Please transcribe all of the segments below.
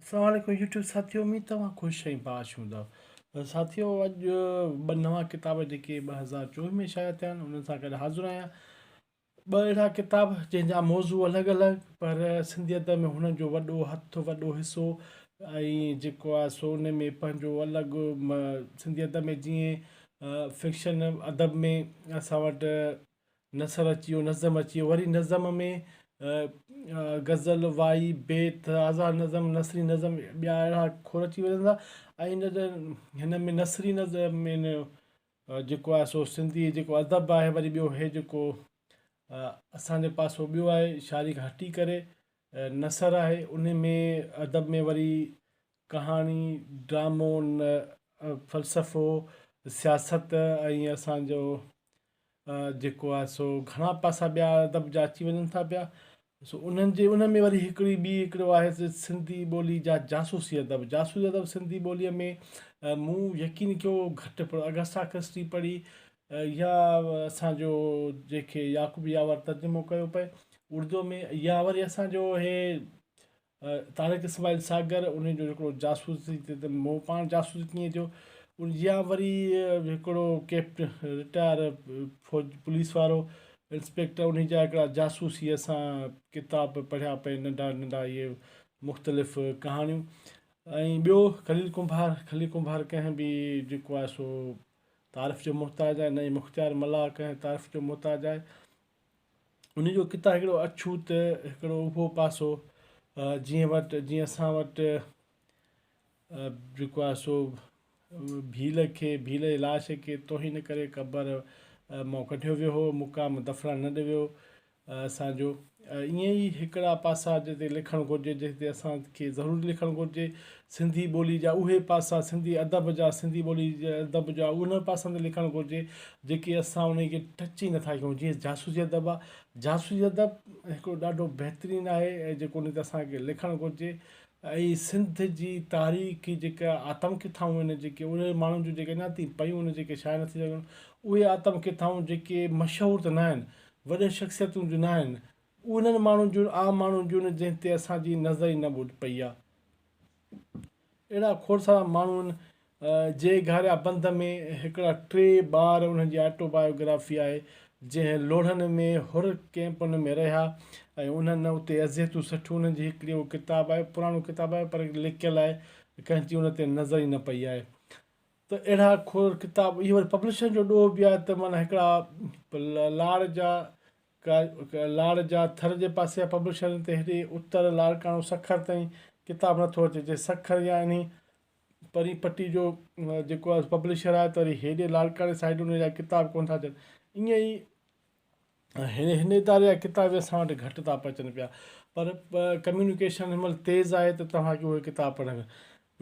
السلام عليڪم يوٽيوب ساٿيو اميد توهان خوش ۽ باش هوندا ساٿيو اڄ ٻه نوان ڪتاب جيڪي 2024 ۾ شايع ٿيا آهن انهن سان گڏ حاضر آهيان. ٻه اهڙا ڪتاب جنهن جا موضوع الڳ الڳ پر سنڌيت ۾ هنن جو وڏو هٿ وڏو حصو ۽ جيڪو آهي سو ان ۾ پنهنجو الڳ سنڌيت ۾ جيئن فڪشن ادب ۾ اسان وٽ نثر اچي ويو، نظم اچي ويو، وري نظم ۾ غزل، وائي، بيت، آزاد نظم، نثري نظم ٻيا اهڙا کوڙ اچي وڃن ٿا ۽ هن ۾ نثري نظم ۾ جيڪو آهي سو سنڌي جيڪو ادب آهي وري ٻيو هي جيڪو اسان جو پاسو ٻيو آهي شاعري کان هٽي ڪري نثر آهي ان ۾ ادب ۾ وري ڪهاڻي، ڊرامو، فلسفو، سياست ۽ اسان جو جيڪو آهي سو گهڻا پاسا ٻيا ادب جا اچي وڃن ٿا پيا سو انهن جي ان ۾ وري هڪڙي ٻي هڪڙو آهي سنڌي ٻولي جا جاسوسي ادب جاسوسي ادب سنڌي ٻوليء ۾ مون يقين ڪيو گهٽ پڙهيو اگسٽا ڪرسٽي پڙهي يا اسانجو جيڪي يعقوب ياور ترجمو ڪيو پئي اردو ۾ يا وري اسانجو هي طارق اسماعيل ساگر انهي جو هڪڙو جاسوسي تي ته مون پاڻ جاسوسي ڪيئن ٿيو يا وري هڪڙو ڪيپٽن رٽائر فوج پوليس وارو انسپيڪٽر انهي جا هڪڙا جاسوسي اسان ڪتاب پڙهيا پئي ننڍا ننڍا اهي مختلف ڪهاڻيون ۽ ٻيو خليل ڪنڀار خليل ڪنڀار ڪنهن به جيڪو آهي سو تعارف جو محتاج آهي نه ئي مختيار ملاح ڪنهن تعارف جو محتاج آهي ان جو ڪتا هڪڙو اڇوت هڪڙو اهو پاسو جيئن وٽ جيئن اسان وٽ جيڪو آهي سو ڀيل کي ڀيل جي لاش کي توهين ڪري قبر مان ڪڍيو ويو هو مقام دفنائڻ نه ڏيو ويو اسان جو ائين ئي هڪڙا پاسا جتي لکڻ گهرجي جتي اسان کي ضرور لکڻ گهرجي سنڌي ٻولي جا اهي پاسا سنڌي ادب جا سنڌي ٻولي جي ادب جا انهن پاسن تي لکڻ گهرجي جيڪي اسان انهن کي ٽچ ئي نٿا ڪيون جيئن جاسوسي ادب آهي جاسوسي ادب هڪڙو ڏاڍو بهترين آهي ۽ جيڪو ان تي اسان کي لکڻ گهرجي ۽ سنڌ جي تاريخي جيڪا آتم ڪٿائون آهن جيڪي اهي ماڻهن جون جيڪي اڃا تائين پيون آهن جيڪي شايع نه ٿي سگهيون اهي آتم ڪٿائون جيڪي مشهور ته نه آهن وڏين شخصيتون جون نه آهن انهن ماڻهن جون عام ماڻهن جون جنهن تي اسان جي نظر ئي نه پئي آهي. اهڙا کوڙ سارا ماڻهو آهن جي گهاريا بند ۾ هڪڙا ٽي ٻار انهن جي آٽو بايوگرافي آهي جنهن لوڙهن ۾ حر ڪئمپن ۾ رهيا ۽ انهن اتي اذيتون سٺيون انهن جي هڪڙي اهو ڪتاب آهي پراڻو ڪتاب آهي پر لڪيل آهي ڪنهن جي ان تي نظر ئي نه پئي آهي ته اهڙا کوڙ ڪتاب اهو وري پبلشر جو ڏوهه به آهي ته معنيٰ هڪڙا لاڙ جا لاڙ جا ٿر جي پاسي جا پبلشرن تي هيڏي اتر لاڙڪاڻو سکر تائين ڪتاب نٿو اچي جي سکر يا انهي پرين پٽي جو جيڪو آهي پبلشر آهي ته وري هيڏي لاڙڪاڻي سائيڊ ان جا ڪتاب ڪونه ٿا اچن ائين ئي هن هن اداري جا ڪتاب به اسان وٽ گهٽ ٿا پهچن پيا پر ڪميونيڪيشن هن مهل تيز آهي ته توهان کي اهي ڪتاب پڙهڻ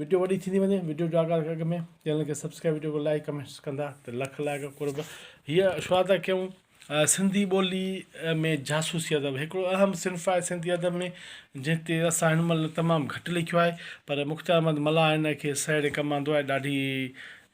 وڊيو وڏي ٿيندي وڃي وڊيو جو آغاز اڳ ۾ چينل کي سبسڪرائب وڊيو کي لائڪ ڪمينٽس ڪندا ته لک لائق قرب هيء شروعات ٿا ڪيون سنڌي ٻولي ۾ جاسوسي ادب هڪڙو اهم صنف آهي سنڌي ادب ۾ جنهن تي اسان هن مهل تمام گهٽ لکيو آهي پر مختيار احمد ملاح هن کي سهيڙي ڪم آندو آهي ڏاڍي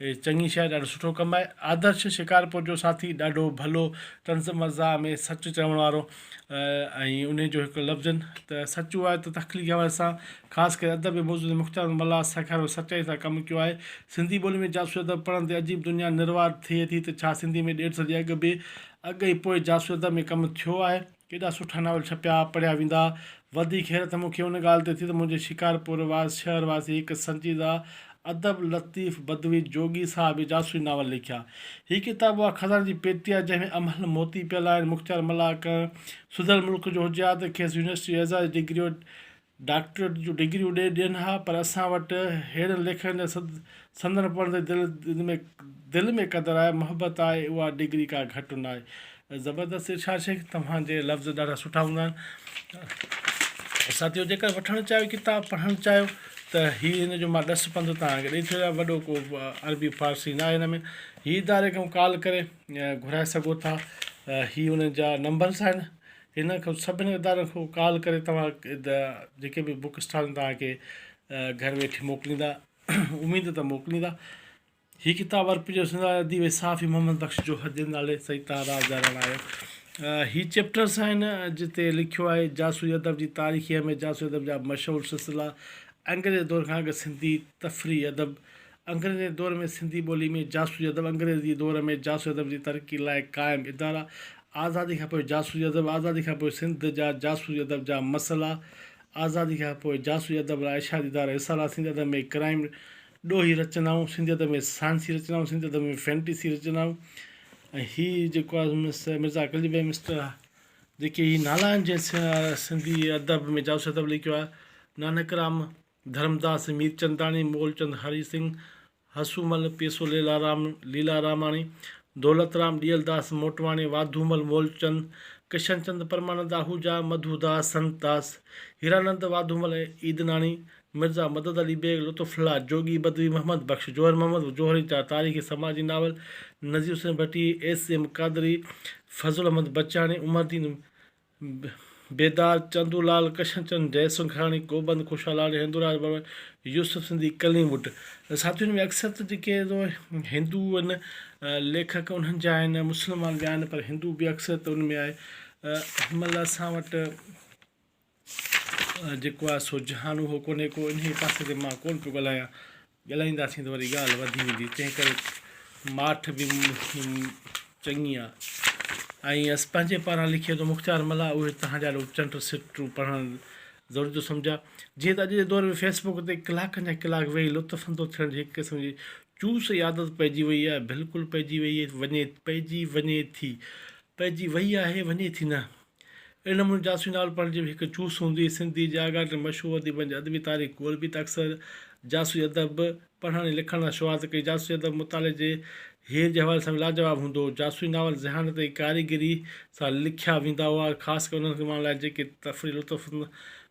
چڱي شيء آهي ڏاڍو سٺو ڪم آهي آدرش شڪارپور جو ساٿي ڏاڍو ڀلو طنز مزاح ۾ سچ چوڻ وارو ۽ انهي جو هڪ لفظ ته سچ اهو آهي ته تخليقي حوالي سان خاص ڪري ادب جي موضوع تي مختيار احمد ملاح سکيارو سچائي سان ڪم ڪيو آهي. سنڌي ٻولي ۾ جاسوسي ادب پڙهندي عجيب دنيا نروار ٿئي ٿي ته ڇا سنڌي ۾ ڏيڍ صدي اڳ به اڳ ۽ پوء جاسوسي ادب ۾ ڪم ٿيو آهي؟ ڪيڏا سٺا ناول ڇپيا پڙهيا ويندا. وڌيڪ حيرت مون کي ان ڳالهه تي ٿي ته منهنجي شڪارپور شهر واسي هڪ سنجيده ادب لطيف بدوي جوڳي صاحب به جاسوسي ناول لکيا. هي ڪتاب اها خزاني جي پيٽي آهي جنهن ۾ املهه موتي پيل آهن. مختيار ملاح ڪنهن سڌريل ملڪ جو هجي ها ته کيس يونيورسٽي جو اعزازي ڊگريو ڊاڪٽريٽ جون ڊگريون ڏئي ڏين ها پر اسان وٽ ههڙن ليکڪن جا سندن پڙهندي دل ۾ دل ۾ قدر آهي محبت آهي اها ڊگري ڪا گهٽ ناهي. زبردست ارشاد شيخ توهان جي لفظ ڏاڍا سٺا هوندا آهن ساٿيو جيڪر وٺڻ چاهيو ڪتاب پڙهڻ چاهيو ته هي هن جو مان ڏس پنڌ توهان کي ڏئي ڇڏيان وڏو ڪو عربي فارسي ناهي هن ۾ هي اداري کان ڪال ڪري گهرائي سگهو ٿا هي انهن جا نمبرس آهن هن کان سڀني ادارن کان ڪال ڪري توهان جيڪي به بڪ اسٽال آهن توهان کي گهر ويٺي موڪليندا اميد ته موڪليندا هي ڪتاب ارپجيو سنڌ اديب ۽ صحافي محمد بخش جوهر جي نالي سائين تاراج جارڻ آيو هي چيپٽرس آهن جتي لکيو آهي جاسوسي ادب جي تاريخي اهميت جاسوسي ادب جا مشهور سلسلا انگريز دور کان اڳ سنڌي تفريحي ادب، انگريزن جي دور ۾ سنڌي ٻولي ۾ جاسوسي ادب، انگريزي دور ۾ جاسوسي ادب جي ترقي لاء قائم ادارا، آزادي کان پوء جاسوسي ادب، آزادي کان پوء سنڌ جا جاسوسي ادب جا مسئلا، آزادي کان پوء جاسوسي ادب لاء اشاعتي ادارا، رسالا، سنڌي ادب ۾ ڪرائيم، ڏوهي رچنائون، سنڌي ادب ۾ سائنسي رچنائون، سنڌي ادب ۾ فينٽيسي رچنائون ۽ هي جيڪو آهي مرزا قليچ بيگ مسٽر جيڪي هي نالا آهن جنهن سنڌي ادب ۾ جاسوسي ادب لکيو آهي، نانڪ رام، ڌرمداس ميرچنداڻي، مولچند هري سنگهه، هسومل پيسو ليلارام ليلا راماڻي، دولترام ڏيئلداس موٽواڻي، واڌومل مولچند، ڪشنچند پرمانند آهوجا، مڌوداس سنتداس، هيرانند واڌومل عيدناڻي، مرزا مدد علي بيگ، لطف الله جوڳي بدوي، محمد بخش جوهر محمد جوهري جا تاريخي سماجي novel, Nazir Hussain Bhatti, S M Qadri, Fazal Ahmed Bachani, Umar Din Bedar, Chandu Lal, Kishanchand Jaisinghani, Gobind Khushalani, Hinduraj Barwani, Yousuf Sindhi, Kaleem Watt. ساٿين ۾ اڪثر ته جيڪي هندو آهن ليکڪ انهن جا آهن، مسلمان به آهن پر هندو به اڪثريت ان ۾ آهي. هن مهل اسان وٽ جيڪو آهي سو جهان اهو ڪونهي ڪو انهيء پاسي تي مان ڪونه پيو ڳالهايان ڳالهائينداسين ته وري ڳالهه وڌي ويندي تنهن ڪري ماٺ به چڱي آهي ۽ اس پنهنجي پاران لکي ٿو مختيار ملاح اهي تهان جا چنڊ سٽون پڙهڻ ضروري ٿو سمجهان جيئن ته اڄ جي دور ۾ فيس بڪ تي ڪلاڪن جا ڪلاڪ ويهي لطف اندوز ٿيڻ جي هڪ قسم جي چوس ئي عادت پئجي وئي آهي بلڪل پئجي وئي وڃي پئجي وڃي ٿي پئجي وئي آهي وڃي ٿي نه اهڙي نموني جاسوسي ناول پڙهڻ جي به هڪ چوس هوندي هئي. سنڌيء جي آڳاٽن مشهور اديبن جي ادبي تاريخ ڳولبي ته اڪثر جاسوسي ادب پڙهڻ ۽ لکڻ سان شروعات ڪئي. جاسوسي ادب مطالعي جي هير جي حوالي سان به لاجواب هوندو هو. جاسوسي ناول ذهانت ۽ ڪاريگري سان لکيا ويندا هئا، خاص ڪري انهن ماڻهن لاء جيڪي تفريح، لطف،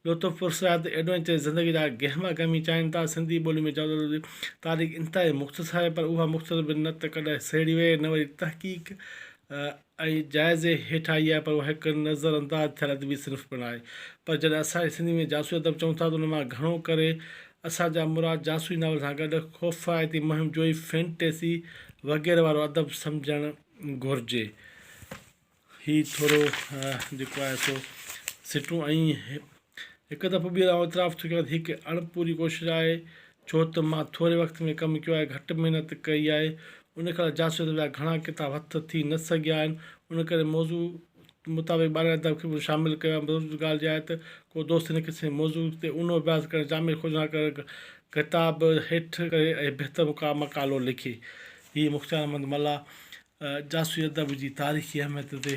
لطف پرسرائت، Adventure، زندگيء جا گهما گهمي چاهين ٿا. سنڌي ٻوليء ۾ جاسوسي ادب جي تاريخ انتهائي مختصر آهي، پر اها مختصر به نه ته ڪڏهن سهيڙي وئي ۽ نه وري تحقيق ۽ جائزي هيٺ آئي آهي پر اها هڪ نظر انداز ٿيل ادبي صنف پڻ آهي. پر جڏهن اسان سنڌي ۾ جاسوسي ادب چئون ٿا ته ان مان گهڻو ڪري اسان جا مراد جاسوسي ناول سان گڏ خوفائتي مهم جوئي، فينٽيسي وغيره وارو ادب سمجهڻ گهرجي. هي ٿورو جيڪو آهي سو سٽون ۽ هڪ دفعو ٻيهر آئون اعتراف ٿو ڪيان ته هي هڪ اڻپوري ڪوشش آهي ڇو ته مان ٿوري وقت ۾ ڪم ڪيو آهي، گهٽ محنت ڪئي آهي، ان کان علاوه جاسوسي ادب جا گهڻا ڪتاب هٿ ٿي نه سگهيا آهن، ان ڪري موضوع مطابق ٻاراڻي ادب کي به شامل ڪيو آهي. ضرورت ڳالهه اها آهي ته ڪو دوست هن قسم جي موضوع تي اونهو اڀياس ڪرڻ جامع کوجنا ڪرڻ ڪتاب هيٺ ڪري ۽ بهتر مقالو لکي. هي مختيار احمد ملاح جاسوسي ادب جي تاريخي اهميت تي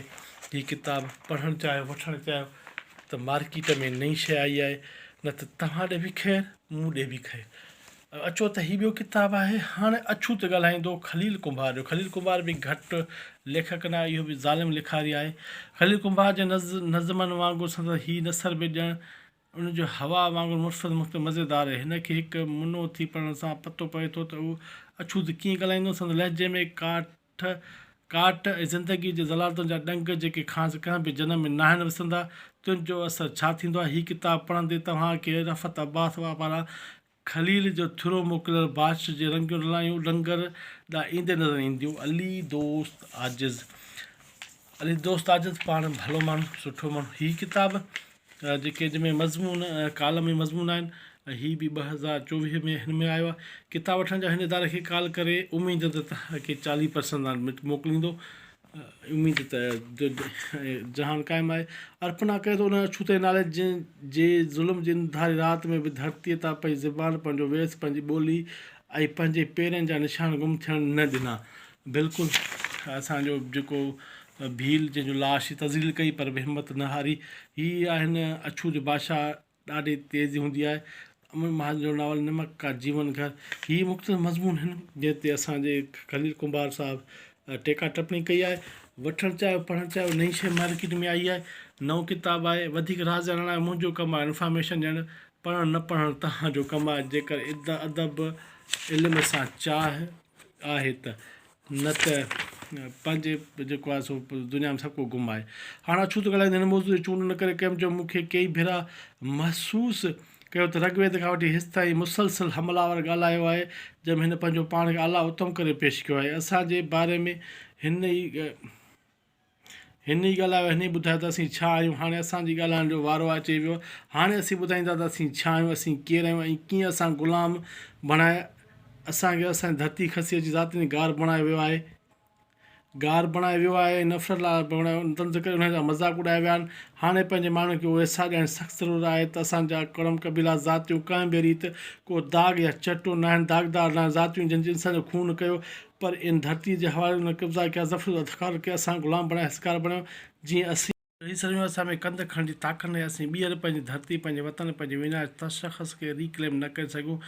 هي ڪتاب پڙهڻ چاهيو وٺڻ چاهيو ته مارڪيٽ ۾ نئين شيء آئي آهي نه ته توهان ڏي به خير مون ڏي به خير اچو ته هي ٻيو ڪتاب آهي هاڻي اڇوت ڳالهائيندو خليل ڪنڀار جو خليل ڪنڀار به گهٽ ليکڪ نه آهي اهو به ظالم لکاري آهي خليل ڪنڀار جي نظمن وانگر سندس هي نثر به ڄڻ ان جو هوا وانگر منفرد مختلف مزيدار آهي. هن کي هڪ منو ٿي پڙهڻ سان پتو پوي ٿو ته اهو اڇوت ڪيئن ڳالهائيندو. سندس لهجي ۾ ڪاٺ ڪاٽ ۽ زندگيء جي ذلالتن جا ڏنگ جيڪي کانئس ڪنهن به جنم ۾ ناهن وسرندا، تن جو اثر ڇا ٿيندو آهي. هي ڪتاب پڙهندي توهان کي رفعت عباس پاران خليل جو ٿرو موڪليل بارش جي رنگيون رلايون ڏنگر ڏانهن ايندي نظر اينديون. علي دوست عاجز علي دوست عاجز پاڻ ڀلو ماڻهو سٺو ماڻهو هي ڪتاب جيڪي جنهن ۾ مضمون ڪالم ۽ مضمون آهن هي به 2024 ۾ هن ۾ آيو آهي ڪتاب وٺڻ جا هن اداري کي ڪال ڪري اميد ته توهان کي 40 پرسنٽ موڪليندو اميد ته جهان قائم آهي. ارپنا ڪري ٿو ان اڇوت جي نالي جنهن جي ظلم جي انڌاري رات ۾ به ڌرتيء تان پنهنجي زبان، پنهنجو ويس، پنهنجي ٻولي ۽ پنهنجي پيرن جا نشان گم ٿيڻ نه ڏنا. بلڪل اسان جو جيڪو ڀيل جنهن جو لاش تذليل ڪئي پر به همت نه هاري. هي آهن اڇوت جو بادشاهه ڏاڍي تيز هوندي آهي. امر مهاجن جو ناول نمڪ ڪا جيون گهر هي مختصر مضمون هن جنهن تي اسان جي خليل ڪنڀار صاحب ٽيڪا ٽپڻي ڪئي آهي. وٺڻ چاهيو پڙهڻ چاهيو نئين شيء مارڪيٽ ۾ آئي آهي نئون ڪتاب آهي وڌيڪ راز ڄاڻڻ آهي منهنجو ڪم آهي انفارميشن ڏيڻ پڙهڻ نه پڙهڻ توهان جو ڪم آهي جيڪر ادب علم سان چاهه آهي ته نه ته پنهنجي جيڪو آهي سو دنيا ۾ سڀ ڪو گم آهي. هاڻ اڇوت ڳالهائيندي هن موضوع جي چونڊ ان ڪري ڪيم جو مون کي ڪيئي ڀيرا محسوس ڪيو ته رگ ويد کان وٺي هيستائين مسلسل حمله آور ڳالهايو آهي جنهن ۾ هن پنهنجو پاڻ کي اعليٰ اتم ڪري پيش ڪيو آهي. اسان جي باري ۾ هن ئي هن ئي ڳالهايو هن ئي ٻڌايو ته اسين ڇا آهيون هاڻي اسان جي ڳالهائڻ جو وارو اچي ويو هاڻي اسين ٻڌائيندا ته اسين ڇا آهيون اسين ڪير آهيون ۽ ڪيئن اسان غلام بڻائي اسان کي اسان جي ڌرتي کسي اچي ذاتين گار بڻايو ويو آهي گار بڻايو ويو آهي ۽ نفرت لاء بڻايو طنز ڪري انهن جا مذاق اڏايا ويا آهن. هاڻي پنهنجي ماڻهن کي اهو احساس ڏيارڻ جي سخت ضرورت آهي ته اسان جا ڪڙم قبيلا ذاتيون ڪنهن به ريت ڪو داغ يا چٽو ناهن داغدار ناهن ذاتيون جن انسان جو خون ڪيو پر ان ڌرتي جي حوالي انهن قبضا ڪيا ظفر ادخال ڪيا اسان غلام بڻائي هسڪار بڻايو جيئن اسين رهي سگهون اسان ۾ ڪنڌ کڻڻ جي طاقت ناهي اسين ٻيهر پنهنجي ڌرتي پنهنجي وطن پنهنجي وڃايل تشخص کي ري ڪليم نه ڪري سگهيون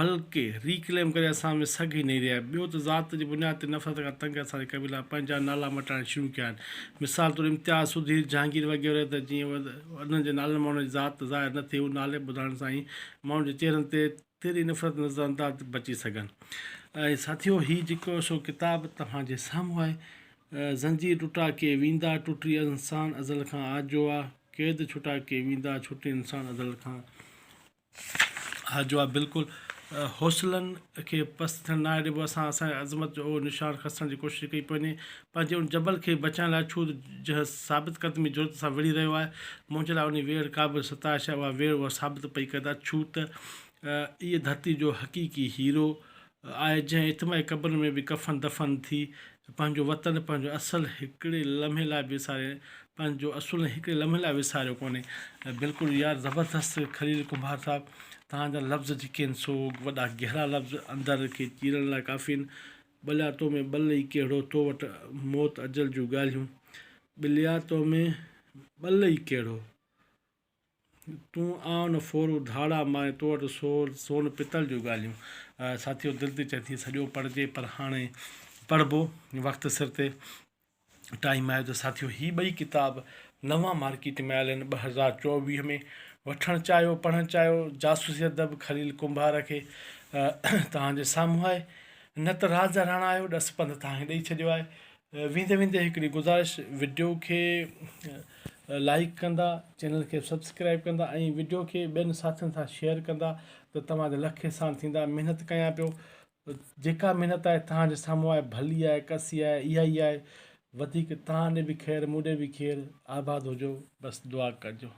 بلڪه ري ڪليم ڪري اسان ۾ سگهه ئي نه رهي آهي ٻيو ته ذات جي بنياد تي نفرت کان تنگ اسان جي قبيلا پنهنجا نالا مٽائڻ شروع ڪيا آهن مثال طور امتياز سڌير جهانگير وغيره ته جيئن انهن جي نالن مان انهن جي ذات ظاهر نه ٿئي هو نالي ٻڌائڻ سان ئي ماڻهن جي چهرن تي تيري نفرت نظرانداز بچي سگهن ۽ ساٿيو هي جيڪو سو ڪتاب توهان جي سامهون آهي زنجير ٽٽا ڪي ويندا ٽٽي انسان ازل کان آجو آ قيد ڇٽا ڪي ويندا ڇٽي انسان ازل کان آجو آ بلڪل حوصلن کي پست ٿيڻ ناهي ڏبو اسان اسان جي عظمت جو اهو نشان کسڻ جي ڪوشش ڪئي پئي وڃي پنهنجي ان جبل کي بچائڻ لاء ڇو ته جنهن ثابت قدمي جرئت سان وڙهي رهيو آهي منهنجي لاء انهي ويڙهه قابل ستائش آهي اها ويڙهه اها ثابت پئي ڪندا ڇو ته اهي ڌرتي جو حقيقي هيرو آهي جنهن اجتماعي قبرن ۾ به ڪفن دفن ٿي پنهنجو وطن پنهنجو اصل هڪڙي لمحي لاء به وساري پنهنجو اصول هڪڙي لمحي لاء وساريو ڪونهي بلڪل يار زبردست خليل ڪنڀار صاحب توهان جا لفظ جيڪي آهن سو وڏا گهرا لفظ اندر کي چيرڻ لاء ڪافي آهن ٻليا تو ۾ ٻل ئي ڪهڙو تو وٽ موت اجل جون ڳالهيون ٻليا تو ۾ ٻل ئي ڪهڙو تون آء نه ڦورو ڌاڙا مارين تو وٽ سون پتل جون ڳالهيون. ساٿيو دل ٿي چئي ٿي سڄو پڙهجي پر هاڻي پڙهبو وقت سر تي ٽائيم آيو ته ساٿيو هي ٻئي ڪتاب نوان مارڪيٽ ۾ آيل آهن 2024 ۾ وٺڻ چاهيو پڙهڻ چاهيو جاسوسي ادب خليل ڪنڀار کي توهان جي سامهون آهي نه ته راز جا راڻا آهيو ڏس پنڌ توهان کي ڏئي ڇڏيو آهي ويندي ويندي هڪڙي گذارش وڊيو کي لائيڪ ڪندا چينل کي سبسڪرائب ڪندا ۽ وڊيو کي ٻين ساٿين سان شيئر ڪندا ته توهان جا لک احسان ٿيندا محنت ڪيان پيو جيڪا محنت آهي توهان جي سامهون آهي ڀلي آهي ڪسي آهي اها ئي آهي وڌيڪ توهان ڏي به خير مون ڏي به خير آباد هجو بس دعا ڪجو.